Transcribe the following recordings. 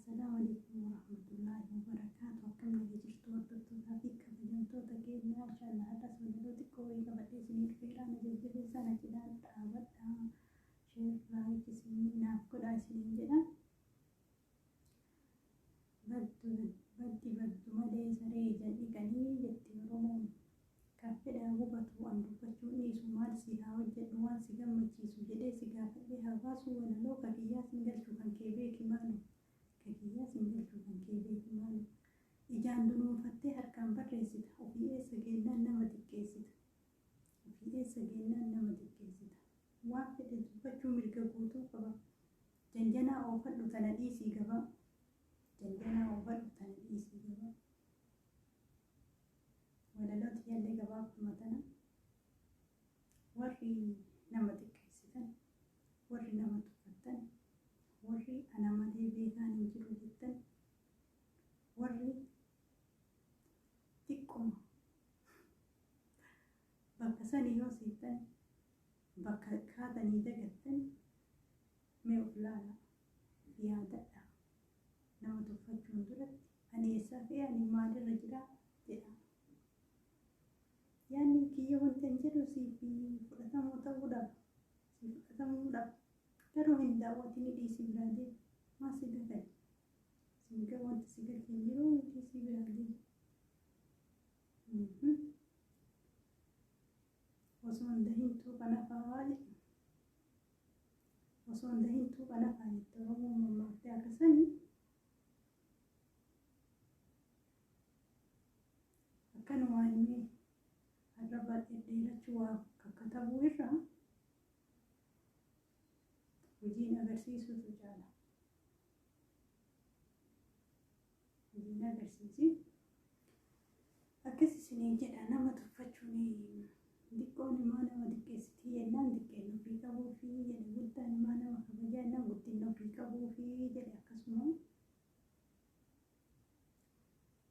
Assalaamu alaikum warahmatullaahi wabarakaatu. Akkam naga jirtu hordoftootaa fi kabajamtoota keenya? Inshallah har'as walaloo xiqqoo wayii qabadhee isinii dhufeera. Na jajjabeessaa, na cinaan dhaabadhaa. Share, like isinii naaf godhaa isiniin jedha. Baddu baddi baddu malee saree ija hin dhiqanii jetti Oromoon. Kan fedhe haa hubatu an dubbachuu hin dhiisu. Maal si haa hojjedhu waan si gammachiisu jedhee si gaafadhee haa baasuu walaloo ka kiyyaa sin galchu kan kee beeki maaloo. Ka kiyyaa sin galchu kan kee beeki maaloo. Ijaan dunuunfattee harkaan barreessita. Ofii eessa geennaan nama xiqqeessita. Ofii eessa geennaan nama xiqqeessita. Waan fedhe dubbachuu mirga guutuu qaba. Janjanaa oofadhu tana dhiisii gabaa. Janjanaa oofadhu tana dhiisii gabaa. Walaloo tiyyallee gabaabduma tana. Warri nama xiqqeessitan, warri nama tuffattan, warri ana malee beekaan hin jiru jettan, warri xiqquma bakka sani yoo seettan bakka kaatanii dagattan, mee of laalaa, of yaadadhaa. Nama tuffachuun duratti ani eessaa ka'ee, ani maalirra jira jedha. Yaadni kiyya wanta hin jedhu siif fudhatamuu ta'uu dhaba. Siif fudhatamuu dhaba. Garuu hin daawwatin, dhiisii biraa deemi. Maal si gafale? Siin wanti si galche hin jiru, dhiisii biraa deemi. Osoo hin dahintuu kana fa'aa jedhu. Osoo hin dahintuu kana fa'aa jette Oromoon mammaaktee akkasanii. Akkanumaan mee arraba dhedheerachuu waa kakkatabuu irra hojiin agarsiisuutu caala. Hojiin agarsiisi. Akkas isiniin jedha. Nama tuffachuun xiqqoon immoo nama xiqqeessitii jennaan xiqqeenna ofii qabuufi jedhe, guddaan immoo nama kabajaa jennaan guddinna ofii qabuufi jedhe. Akkasuma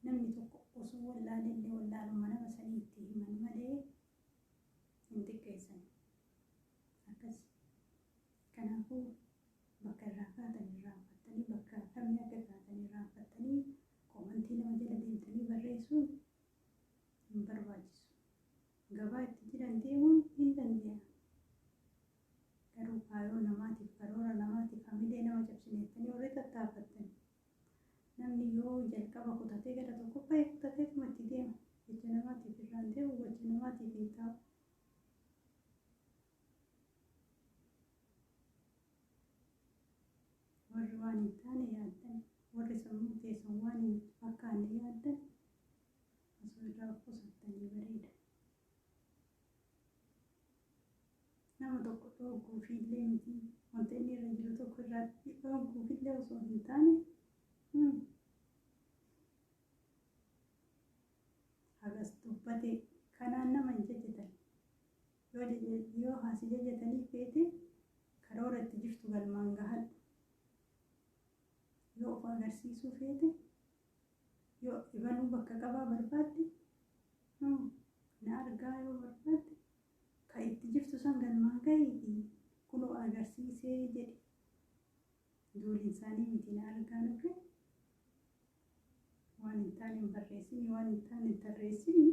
namni tokko osoo wallaalellee wallaaluma nama sanii itti himan malee hin xiqqeessan. Akkas. Kanaafuu bakka irraa kaatan irraanfattanii, bakka kamii akka kaatan irraanfattanii, koomantii nama jala deemtanii barreessuun hin barbaachisu. Gabaa itti jiran deemuun hin dandeenya. Garuu kaayoo namaatiif, karoora namaatiif hamilee nama cabsineettanii warri tattaafattan, namni yoo jalqaba kutatee gara tokko bahe kutateetuma itti deema. Jecha namaatiif irraan deemu, gocha namaatiif hin taa'u. Warri waan hin taane yaaddan, warri sammuu keessan waan hin fakkaanne yaaddan, osoo irraa of qusattanii bareeda. Nama tokko dhoogguufiillee miti, wanta inni irra jiru tokko irraa dhoogguufillee osoo hin taane, hagas dubbate kanaan nama hin jajjatan. Yoo haasi jajjatanii feete, karoora itti jirtu galmaan gahadhu. Yoo of agarsiisuu feete, yoo ibaluu bakka qabaa barbaadde, na argaa yoo barbaadde, ka itti jirtu san galmaan gahiiti kunoo agarsiisee jedhi. Duuliin isaanii miti na argaa nufe. Waan hin taane hin barreessini, waan hin taane hin tarreessini.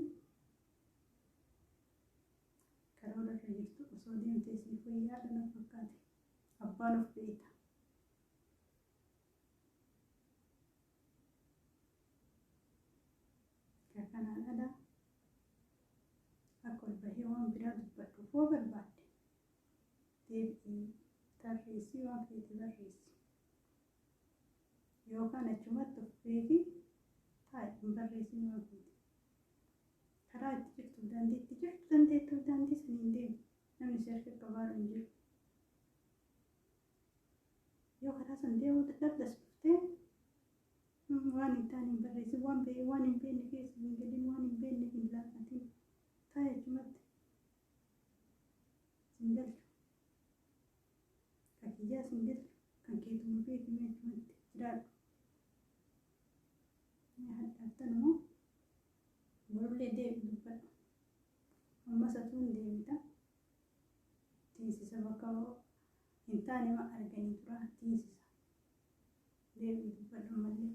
Karoora irra jirtu osoo deemtee siif wayyaadha na fakkaate. Abbaan of beekta. Ka kanaan ala akka ol bahee waan biraa dubbadhuuf hoo barbaadde, deebi'ii tarreessii waan feete barreessi. Yookaan achumatti of beeki, taa'i, hin barreessin waan feete. Karaa itti jirtuuf daandii itti jirtu dandeettuuf daandii saniin deemi. Namni si harka qabaaru hin jiru. Yoo karaa san deemuu dadhabdas, dhuftee waan hin taane hin barreessin, waan waan hin beekne keessa hin galin, waan hin beekne hin laafatin. Taa'i achumatti. Sin galchu. Kan kiyyaa sin galchu, kan keetuma beeki, mee achumatti jiraadhu. Hadhaaftanuma borullee deebi dubbadhu. Ammas atuun deebita. Tiinsisa bakka hin taane ma arganii dura tiinsisa. Deebii dubbadhu malee.